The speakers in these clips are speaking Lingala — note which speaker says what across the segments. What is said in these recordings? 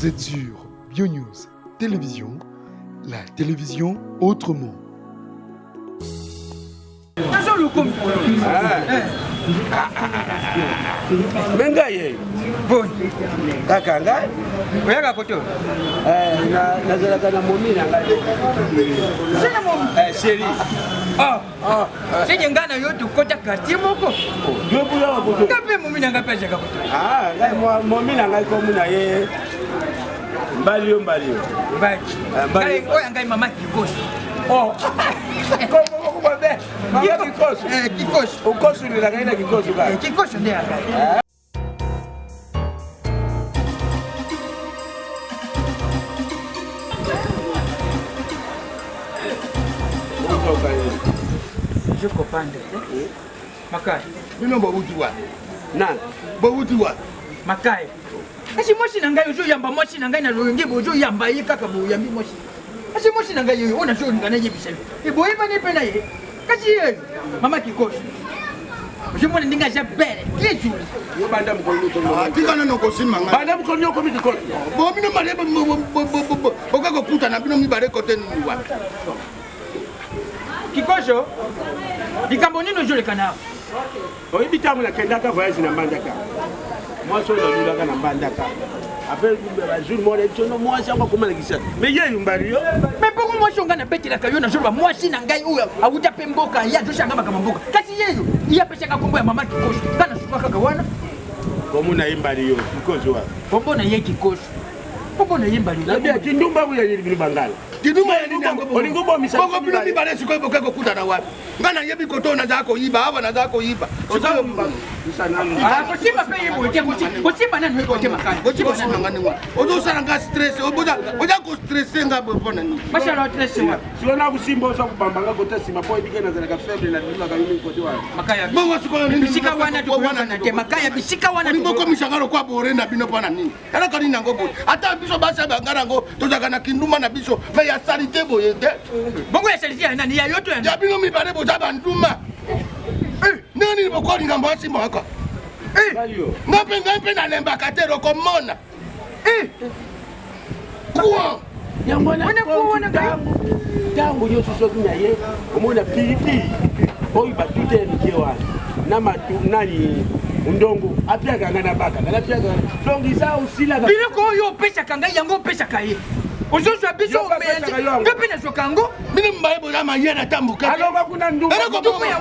Speaker 1: Vous êtes sur BioNews Télévision, la télévision autrement.
Speaker 2: Me ngai ye
Speaker 3: boni
Speaker 2: kaka ngai
Speaker 3: oyaka koto
Speaker 2: eh, nazalaka na momi na ngai eh, sheri
Speaker 3: ah. ah. seke ngai na yo tokota quartier moko nga mpe momi na ngai mpe azalaka koto
Speaker 2: ah, momi na ngai komi na ye mbali yo mbali yo
Speaker 3: mbali oyo ngai mama kikosi
Speaker 2: oh. Mama kikosi
Speaker 3: eh, kikosi
Speaker 2: okosulelaka ye na kikosi kaka
Speaker 3: eh, kikosi nde ya ngai eh. Je comprends. Makai.
Speaker 4: Bino bowuti wapi?
Speaker 2: Nani?
Speaker 4: Bowuti wapi?
Speaker 3: Makai. Kasi mwasi na ngai ozoyamba mwasi na ngai na loyenge bozoyamba ye kaka boyambi mwasi. Kasi mwasi na ngai oyo oyo nazolinga nayebisa yo. Eboyebani mpe na ye. Kasi ye mama kikosi. Ozomona ndenge aza belle, très jolie.
Speaker 2: Yo banda mokolo nini
Speaker 4: ah, tika nano kosimba ngai.
Speaker 2: Banda mokolo nini okomi kikosi?
Speaker 4: Bo bino mibale boka kokutana bino mibale kote nini wapi?
Speaker 3: Kikoso, likambo nini ozoleka na
Speaker 2: Oyebi ntango nakendaka voyage na Mbandaka, mwasi oyo nalulaka na Mbandaka apres bajour moko nayebi sono mwasi yango akoma na Kinshasa me ye yumbari yo
Speaker 3: me bongo mwasi oyo ngai nabetelaka yo nazoloba mwasi na ngai oyo awuta mpe mboka ye azosanga makambo mboka kasi yeyo ye apesaka nkombo ya mama kikoso ngai nasuka kaka wana
Speaker 2: kombo na ye mbali yo kikoso wa
Speaker 3: kombo na ye kikoso kombo na ye mbali
Speaker 2: yo kindumba oyo ya bino bangala
Speaker 4: kindumba ya nini yango
Speaker 2: olingi obomisa
Speaker 4: bongo bino mibale sikoyo boke kokutana wapi nga nayebi kote oyo nazala koyiba awa nazala koyiba
Speaker 3: ah, kosimba mpe ye boye te kosimba nanu ye boye te makasi
Speaker 4: kosimba nga ndenge ozosala nga stress oza kostresse nga boye mpo na nini
Speaker 3: masala stress wapi
Speaker 2: sikoyo nakosimba oza kobamba nga kote nsima mpo oyebike nazalaka faible nalingaka yo mingi kote wana
Speaker 4: bongo sikoyo
Speaker 3: bisika wana tokoyokana te makaya bisika wana
Speaker 4: olingi okomisa nga lokwa bore na bino mpo na nini eloko nini yango boye ata biso basi ya bangana yango tozalaka na kindumba na biso me ya salite boye te
Speaker 3: bongo ya salite ya nani ya yo to
Speaker 4: ya bino mibale boza bandumba eh, ndenge nini bokolinga mwasi moko eh, nga mpe ngai mpe nalembaka te lokomona eh, kuan
Speaker 2: yango wana ntango nyonso soki na ye omona pilipili oyo batuta ya mike wana na matu nani ndongo apiaka ngai na baka ngai apiaka donc eza osilaka
Speaker 3: biloko oyo opesaka ngai yango opesaka ye ozozwa biso nga mpe nazwaka yango
Speaker 4: bino mibale boza mayele ata moke
Speaker 2: aloba kuna
Speaker 4: ndumba ya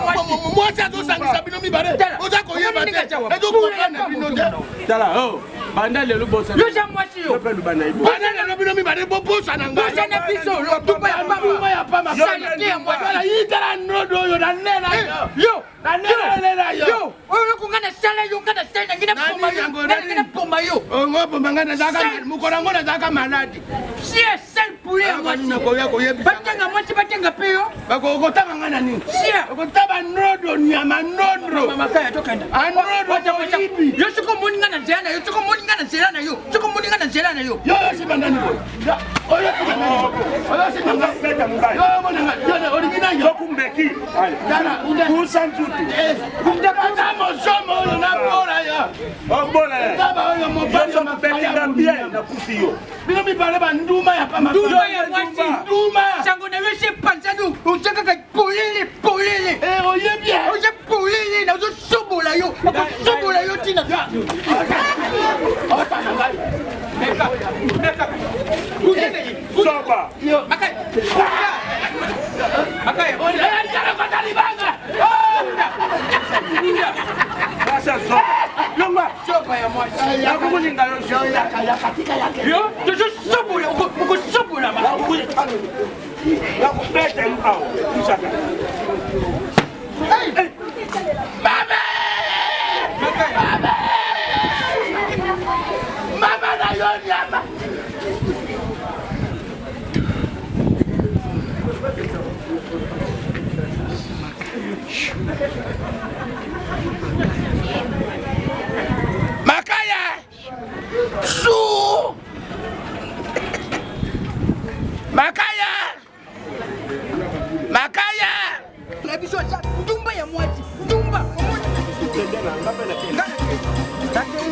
Speaker 4: mwasi azosangisa bino mibale oza koyeba te ezokoprendre bino te
Speaker 2: tala oh. banda lelo bosana
Speaker 3: yo za mwasi yo
Speaker 4: banda lelo bino mibale bobosana
Speaker 3: ngai biso ndumba ya pamba
Speaker 4: ya pamba
Speaker 3: salite ya mwasi
Speaker 4: tala yitala nodo oyo nalela
Speaker 3: eh, yo
Speaker 4: nalela yo
Speaker 3: yo oyo yoko ngai nasala yo ngai nasala nangi napoma yo nangi napoma yo
Speaker 4: ongo poma ngai nazalaka mokolo yango nazalaka maladi
Speaker 3: sie sale poulet ya mwasi
Speaker 4: nakoya koyebisa
Speaker 3: batenga mwasi batenga mpe yo
Speaker 4: bakokotanga ngai na nini
Speaker 3: sia
Speaker 4: okotaba nodo nyama nodo
Speaker 3: makaya tokenda
Speaker 4: anodo moyibi
Speaker 3: yo soki omoni ngai na nzela na yo soki omoni ngai na nzela na yo soki omoni ngai na nzela na yo
Speaker 4: yo osimba nani boye oyo osimba nani oyo osimba ngai yo omona ngai olingi nani
Speaker 2: sokumbeki kusa ntutu
Speaker 4: ata mosomo oyo nabola yo
Speaker 2: obola
Speaker 4: taba oyo mobali
Speaker 2: obetinga bien nakufi yo
Speaker 4: bino mibale banduma ya pamba
Speaker 3: nduma ya mwasi
Speaker 4: nduma
Speaker 3: sango na yo esi epanzani oza kaka polele polele
Speaker 4: eh, oyebi
Speaker 3: oza polele nazosobola yo nakosobola yo ntina
Speaker 2: soba
Speaker 3: Yo, tozosobola okosobola
Speaker 2: nakobeta yo awa tusaka
Speaker 4: mama mama na yo nyama Makaya su Makaya Makaya
Speaker 3: na biso aza ndumba ya mwasi ndumba omoni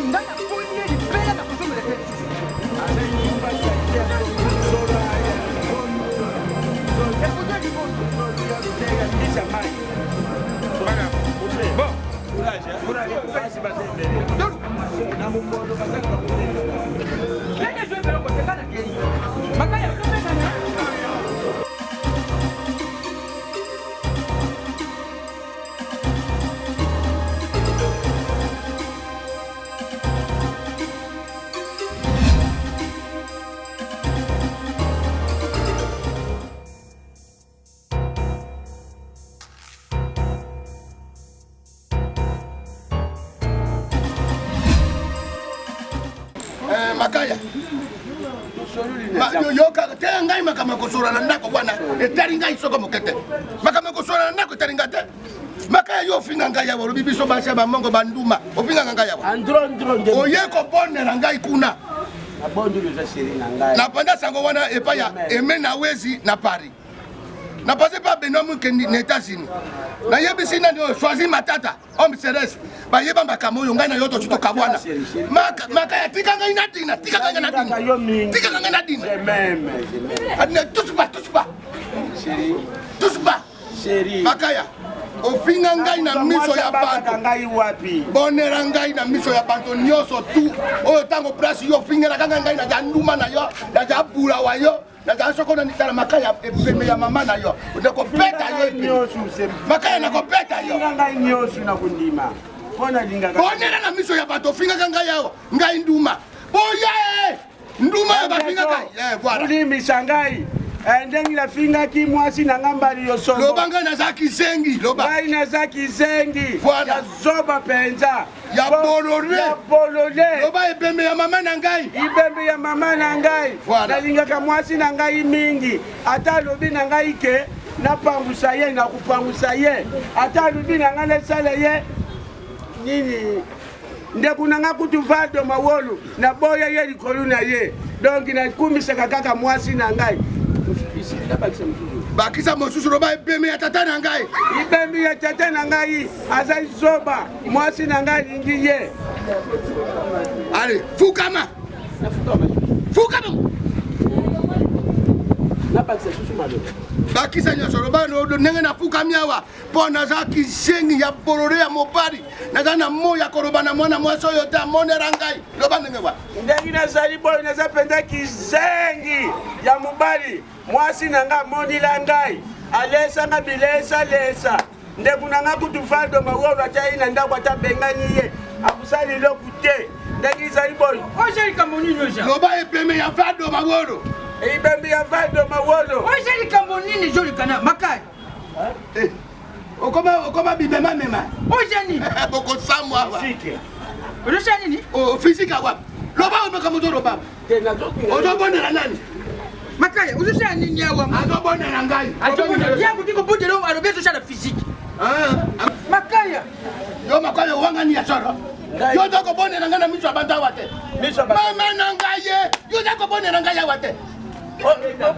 Speaker 3: nga na poni ye libela na kozongela te lisusu.
Speaker 4: Eh, makaya yoka te ngai makambo ya kosolola na ndako wana etali ngai soko moke te makambo ya kosolola na ndako etali ngai te makaya yo ofinga ngai awa olobi biso basi ya bamongo banduma ofingaka ngai awa oye kobondela ngai kuna napanda sango wana epai ya eme na wezi na paris na pase pa benoit mukendi na états-unis nayebisi nani oyo choisi matata homme celeste bayeba makambo oyo ngai na yo tosi tokabwana makaya tika ngai na dina tika ngai na dina tika ngai na dina adina touche pas touche pas touche pas makaya ofinga ngai na miso ya bato bonela ngai na miso ya bato nyonso tu oyo ntango place yo ofingelaka ngai ngai naza nduma na yo naza bula wa yo nazala soko na tala makaya epembe ya mama na yo nakobeta yo epembe makaya nakobeta yo
Speaker 2: ngai nyonso nakondima mpo nalingaka
Speaker 4: bonela na miso ya bato ofingaka ngai awa ngai nduma boya e nduma oyo bafingaka eh, voilà
Speaker 2: olimbisa ngai eh, ndenge nafingaki mwasi na ngai mbali yo songo
Speaker 4: loba ngai naza kizengi loba
Speaker 2: ngai naza kizengi
Speaker 4: voilà.
Speaker 2: ya zoba mpenza
Speaker 4: ya bolole
Speaker 2: ya bolole
Speaker 4: loba ebembe ya mama na ngai
Speaker 2: ibembe ya mama na ngai
Speaker 4: voilà.
Speaker 2: nalingaka mwasi na ngai mingi ata alobi na ngai ke napangusa ye nakopangusa ye ata alobi na ngai nasala ye nini ndeko na ngai kutu valdo mawolu naboya ye likolo na ye donk nakumisaka kaka mwasi na ngai
Speaker 4: bakisa mosusu loba ebembe ya tata na ngai
Speaker 2: ibembe ya tata na ngai azali zoba mwasi na ngai alingi ye
Speaker 4: ale fukama fukama bakisa nyonso loba ndenge nafukami awa mpo naza kizengi ya bolole ya mobali naza na moi ya koloba na mwana mwasi oyo te amonela ngai loba ndenge wa
Speaker 2: ndenge nazali boye naza mpenza kizengi ya mobali mwasi na ngai amonila ngai alesanga bilesalesa ndeko na ngai kutu valdo mawolo ata ye na ndako ata bengani ye akosala eloko te ndenge ezali boye
Speaker 3: oza likambo nini oza
Speaker 4: loba ebembe ya valdo mawolo
Speaker 2: ebembe ya valdo mawolo
Speaker 3: oza likambo nini ezolikana makai
Speaker 4: eh, okoma okoma bibema mema
Speaker 3: oza nini
Speaker 4: bokosamwa awa
Speaker 3: ozosa nini
Speaker 4: fisike awa loba oyo makambo ozoloba ozobondela nani
Speaker 3: makaya ozosala nini awa
Speaker 4: azobondela ngai
Speaker 3: ye akoki kobondela oyo alobi ezosala fizike
Speaker 4: ah.
Speaker 3: makaya
Speaker 4: yo makaya owangani ya solo yo oza kobondela ngai na miso ya bantu awa te mama na ngai ye yo oza kobondela ngai awa te
Speaker 2: oh, oh,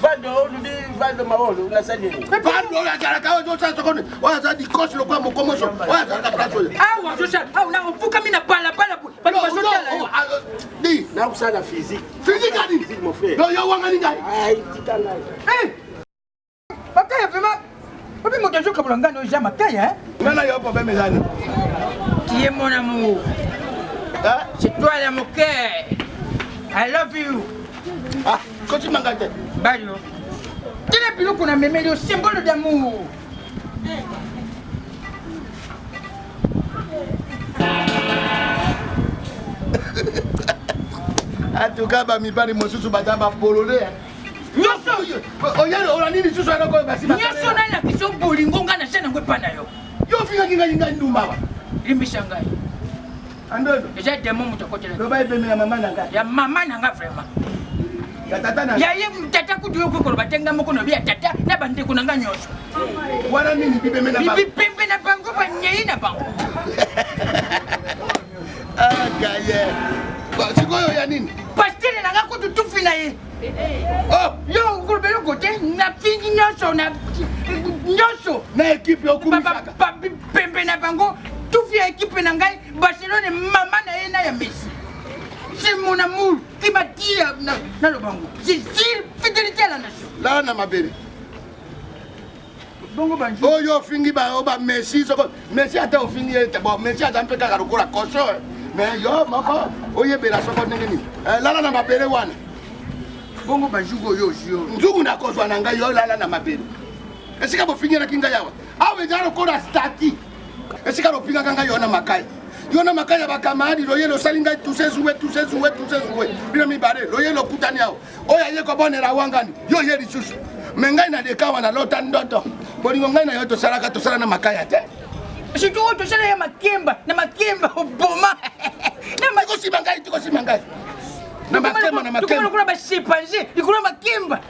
Speaker 2: Vando olobi vando maolo nasali nini?
Speaker 4: Vando oyo azalaka oyo azosala soko oyo aza dikosi lokola mokomoso oyo azalaka place oyo.
Speaker 3: Awa azosala awa na ofukami na balabala boye bato bazotala yo.
Speaker 4: Ah, ah, di.
Speaker 2: Nakosala physique.
Speaker 4: Physique ani?
Speaker 2: Physique mon frère.
Speaker 4: Yo yo wangani ngai.
Speaker 2: Ai tika ngai.
Speaker 3: Eh! Makaya vraiment obi moto azokabola ngai na oza makaya.
Speaker 4: Ngai na yo problème eza nini?
Speaker 3: Tu es mon amour.
Speaker 4: Hein?
Speaker 3: C'est toi là mon cœur. I love you.
Speaker 4: Ah, kotima ngai te.
Speaker 3: Bayo. Tala biloko na memeli yo symbole d'amour.
Speaker 4: En tout cas, bamibali mosusu baza babolole.
Speaker 3: Nyonso
Speaker 4: oye olandi lisusu eloko oyo basi
Speaker 3: nyonso nalakisi yo bolingo ngai naza nango epai na yo.
Speaker 4: Yo ofingaki ngai ngai ndumba wa.
Speaker 3: Limbisa ngai.
Speaker 4: Andondo.
Speaker 3: Eza demon moto akotela.
Speaker 4: Loba ebembe ya mama na ngai.
Speaker 3: Ya mama na ngai vraiment.
Speaker 4: Ya tata na.
Speaker 3: Ya ye tata kutu yo koloba te ngai moko nobi ya tata na bandeko na ngai nyonso.
Speaker 4: Wana nini bibembe na bango?
Speaker 3: Bibembe na bango banyei na bango.
Speaker 4: Ah gaye. Sikoyo ya nini?
Speaker 3: Pasteur na ngai kutu tufi na ye.
Speaker 4: Oh!
Speaker 3: Yo okoloba eloko te nafingi nyonso na nyonso.
Speaker 4: Na ekipe okumisaka.
Speaker 3: Bibembe na bango tufi ya ekipe na ngai Barcelone mama na ye na ya Messi. C'est mon amour qui m'a dit na lobango. C'est sur fidélité à la nation.
Speaker 4: Lala na mabele.
Speaker 3: Bongo banji.
Speaker 4: Oyo ofingi ba oyo ba Messi soko Messi ata ofingi ye te bon Messi aza mpe kaka lokola cochon eh. mais yo moko oyebela soko ndenge nini eh, lala na mabele wana.
Speaker 3: Bongo banjugu oyo ozwi oyo.
Speaker 4: Nzugu nakozwa na ngai yo lala na mabele. Esika bofingelaki ngai awa. Awa eza lokola stati. Esika lopingaka ngai yo na makai. Yo na makai ya bakamadi loye losali ngai tuse zuwe tuse zuwe tuse zuwe. Bino mibale loye lokutani awa. Oyo aye kobonela wangani yo ye lisusu. Me ngai naleka awa nalota ndoto. Bolingo ngai na yo tosalaka tosala na makaya te.
Speaker 3: Surtout oyo tosala ya makemba na makemba oboma.
Speaker 4: Tikosima ngai, tikosima ngai. Na makemba, na makemba.
Speaker 3: Lokola bachimpanze likolo ya makemba.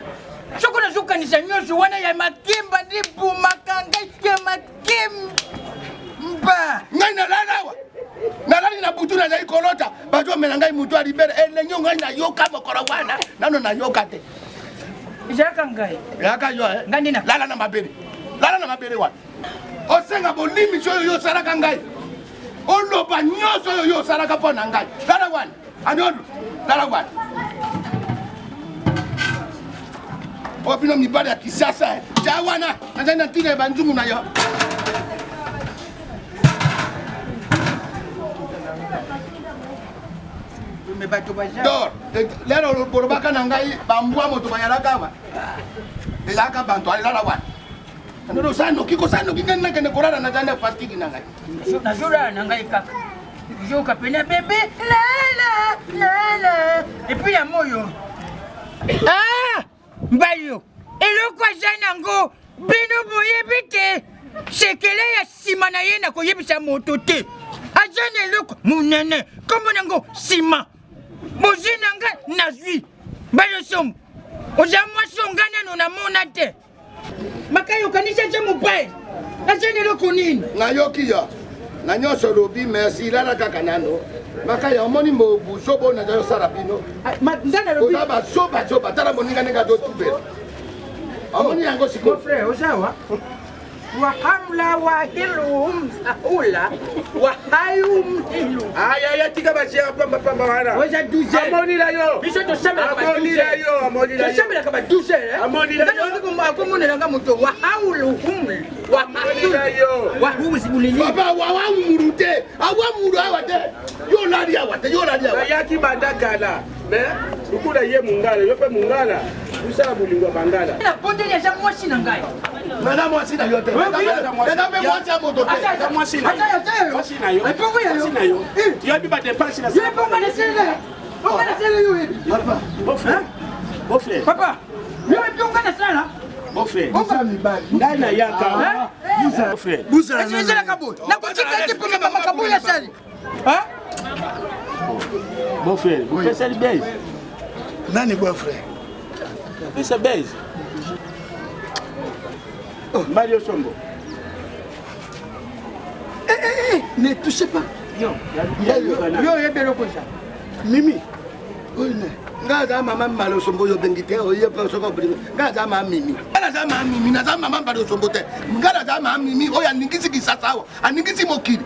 Speaker 3: Soko nazokanisa nyonso wana ya makemba nde ebomaka ngai ya makemba.
Speaker 4: Ngai nalala awa. Nalali na butu nazali kolota bazomela ngai motu ya libere elengi ngai nayoka mokolo wana nano nayoka te.
Speaker 3: Ezalaka ngai.
Speaker 4: Ezalaka yo eh?
Speaker 3: Ngai nde na
Speaker 4: lala na mabele. Lala na mabele wana. Osenga bolimbisi oyo yo osalaka ngai. Oloba nyonso oyo yo osalaka mpo na ngai. Lala wana. Andondo. Lala wana. Oyo bino mibali ya Kisasa eh. Tya wana nazali na ntina ya banzungu na yo.
Speaker 3: Me bato baza.
Speaker 4: Dor, lelo bolobaka na ngai bambwa moto bayalaka awa. Ezalaka banto alala wana. Ndono osala noki kosala noki ngai nakende kolala nazali na fatigue na ngai.
Speaker 3: Nazolala na ngai kaka. Yoka pena bebe lala lala epuis ya moyo. Ah! Mbayo, eloko aza nango bino boyebi te. Sekele ya nsima na ye nakoyebisa moto te. Aza na eloko monene, nkombo nango nsima. Bozwi na nga nazwi. Mbayo sombo, oza mwasi oyo nga nano namona te. Makai okanisi aza mobali aza na eloko nini?
Speaker 4: Nayoki yo na nyonso olobi, merci. Lala kaka nano Makaya, omoni buzoba oyo nazali osala bino oza bazobazoba. Tala moninga ndenge azotubela, omoni yango sikoyo.
Speaker 3: Frère, ozawa wahamla wahiluhum sahula wahayum hilu.
Speaker 2: Ayaya, tika basia pamba pamba wana.
Speaker 3: Oza 12
Speaker 2: Amonila yo.
Speaker 3: Biso tosambelaka ba
Speaker 2: Amonila yo, amonila yo.
Speaker 3: Tosambelaka ba 12 heures.
Speaker 2: Amonila yo.
Speaker 3: Akomonelanga moto wahauluhum
Speaker 2: Amonila yo.
Speaker 3: wahuzibulili.
Speaker 4: Papa, awa muru te, awa muru awa te, yo olali awa te, yo olali awa.
Speaker 2: Nayaki banda kala mais lokola ye mongala, yo mpe mongala, tosala bolingo ya bangala.
Speaker 3: Nabondeli aza mwasi na ngai.
Speaker 4: Naza mwasi na yo te, eza mpe mwasi ya moto te.
Speaker 2: Aza mwasi na yo. Mwasi na yo. Mwasi na yo. Yoyebi badepense na Beau-frère. Beau-frère.
Speaker 3: Papa, yo epi onga nasala.
Speaker 2: Beau-frère. Ngai nayaka. Beau-frère.
Speaker 3: Ezalaka boye nakotika te mpo makambo oyo asali.
Speaker 2: Beau-frère, bopesali base.
Speaker 1: Nani beau-frère?
Speaker 2: Pesa base. Mbali osombo.
Speaker 1: Eh, eh, eh, ne touchez pas.
Speaker 3: Yo oyebi eloko eza.
Speaker 1: Mimi.
Speaker 4: Ngai aza mama Mbalosombo oyo obengi te, oye mpe soki obolingi. Ngai aza mama Mimi, ngai naza mama Mimi, naza mama Mbalosombo te. Ngai naza mama Mimi oyo aningisi Kisasa awa, aningisi mokili.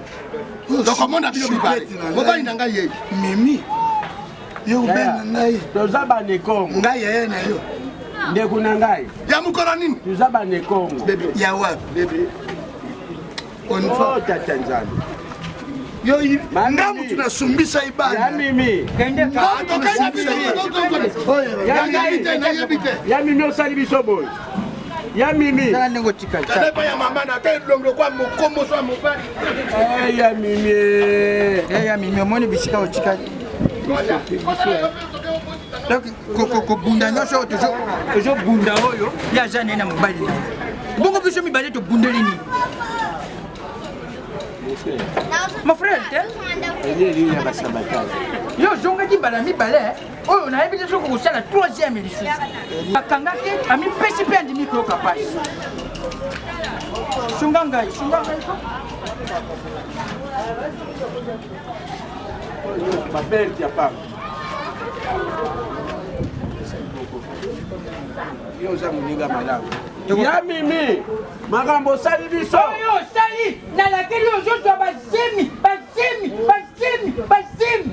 Speaker 4: Tokomona bino mibale, mobali na ngai ye.
Speaker 1: Mimi, yo obenga ngai.
Speaker 2: Toza banekongo.
Speaker 1: Ngai yaya na yo.
Speaker 2: Ndeko na ngai.
Speaker 4: Ya mokolo nini?
Speaker 2: Toza banekongo.
Speaker 4: Bebe.
Speaker 1: Ya wapi?
Speaker 2: Bebe.
Speaker 1: On
Speaker 2: Oh, tata Nzambe.
Speaker 1: Yo nga mutu nasumbisa ibana.
Speaker 2: Ya Mimi.
Speaker 4: Nayebi te, nayebi te.
Speaker 2: Ya Mimi osali biso boye. Ya Mimi.
Speaker 3: Tala ndenge otikali.
Speaker 4: Tala ya mama na te elongo kwa mokomboso ya mobali.
Speaker 2: Eh, ya Mimi.
Speaker 3: Eh, ya Mimi omoni bisika otikali. Donc kobunda nyonso oyo tozobunda oyo ye aza naye na mobali na ye. Bongo biso mibale tobundeli nini? Mon frère te? Yo ozongaki mbala mibale oyo nayebi te soki okosala troisième lisusu. Akangaki amipesi mpe andimi koyoka mpasi. Sunga ngai, sunga ngai.
Speaker 2: Baberte ya pamba. Yo oza moninga malamu. Ya Mimi, makambo osali biso.
Speaker 3: Oyo osali nalakeli ozozwa bazemi, bazemi, bazemi, bazemi.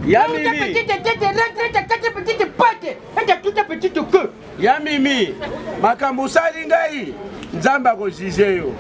Speaker 2: Ya
Speaker 3: Toute
Speaker 2: Mimi.
Speaker 3: petite tête, retraite, quatre petites pattes, et toute petite queue.
Speaker 2: Ya Mimi, makambo osali ngai, Nzambe akojuge yo.